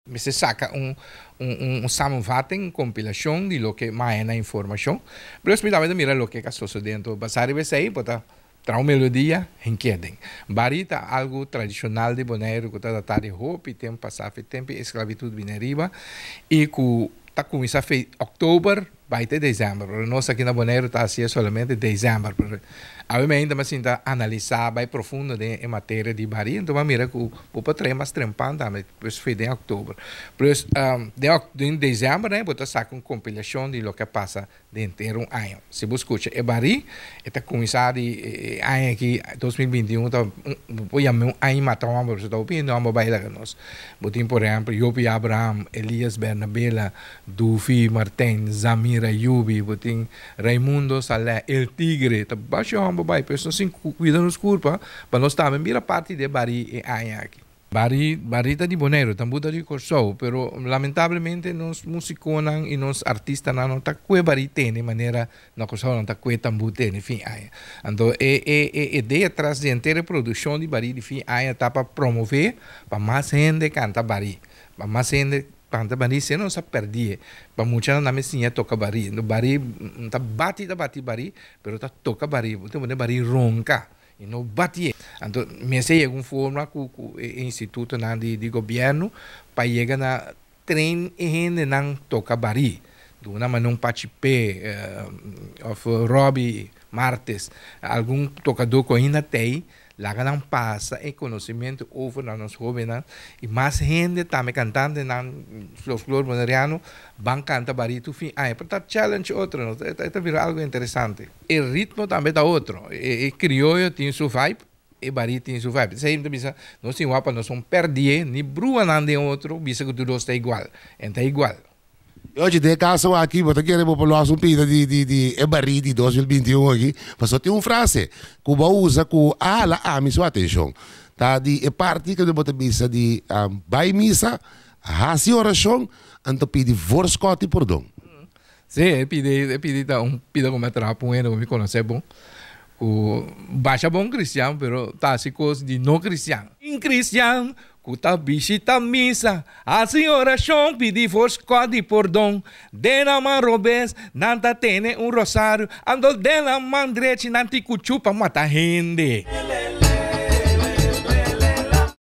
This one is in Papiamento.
Mester saka un un un samenvatting, un kompilashon di loke m'a haña na informashon. Plus mi tambe ta mira loke ka sosodé. Anto basá riba esei bo ta traha un melodia hinkié den. Barí ta algu tradishonal di Boneiru ku ta datá di hopi tempu pasá, fe tempu e esklabitut bini ariba i ku ta kuminsá fe òktober bai te desèmber. Pero nos aki na Boneiru ta hasié solamente desèmber. Pero awe mi ainda mi a sinta analisá bai profundo den e materia di barí, anto mi a mira ku bo por trae mas trempan tambe. Pues fue den oktober. Pues den den december bo ta saca un compilacion di loke a pasa den henter un aña. Si bo scucha e barí, e ta cuminsa di e aña aki, 2021 ta bo por yama un aña mata homber, pasobra ta hopi hende homber bai laga nos. Bo tin por ehempel Jopie Abraham, Elias Bernabela, Dufi Martijn, Zamir Ayubi, bo tin Raimundo Saleh, El Tigre, ta basha homber bai. Pues nos tin cu cuida nos curpa pa nos tambe bira parti di e barí e aña aki. Bari, bari ta di Boneiru, tambú ta di Kòrsou, pero lamentablemente nos musikonan i nos artistanan no ta kue bari tene manera na Kòrsou nan ta kue tambú tene fin aña. Anto e e e idea tras di henter e produkshon di bari di fin aña ta pa promové pa mas hende kanta bari, pa mas hende kanta bari si nos a pèrdí pa muchanan tambe siña toka bari. Bari ta bati ta bati bari pero ta toka bari, bo ta pone bari ronka. I no batié. Anto mester yega un forma ku ku e institutonan di di gobièrnu pa yega na train e hendenan toka barí. Duna manera un Pachi P òf Robby Martes, algun tokadó ku ainda t'ei, laga nan pasa e konosementu over na nos hóbennan i mas hende tambe kantantenan folklor boneriano ban kanta barí tur fin aña. Por ta challenge otro, no? E ta bira algu interesante. E ritmo tambe ta otro. E crioyo tin su vibe, e barí tin su vibe. Esei mi ta bisa, nos tin wak pa nos no perdié ni bruanan den otro bisa ku tur dos ta igual. En ta igual. Yochi, den e kaso aki bo ta kere bo por lòs un pida di di di e barí di 2021 aki, pasobra tin un frase ku bo a usa ku a hala ami su atenshon. Ta di e parti ku bo ta bisa di bai misa, hasi orashon, anto pidi voorskot i pordon. Sí, e pidi, e pidi ta un pida ku mi a traha pa un hende ku mi konosé bon, ku basha bon kristian, pero ta hasi kos di no kristian. Un kristian ku ta bishita misa, hasi orashon, pidi forskòt di pordon. Den nan man robes nan ta tene un rosario, anto den nan man drechi nan tin kuchú pa mata hende.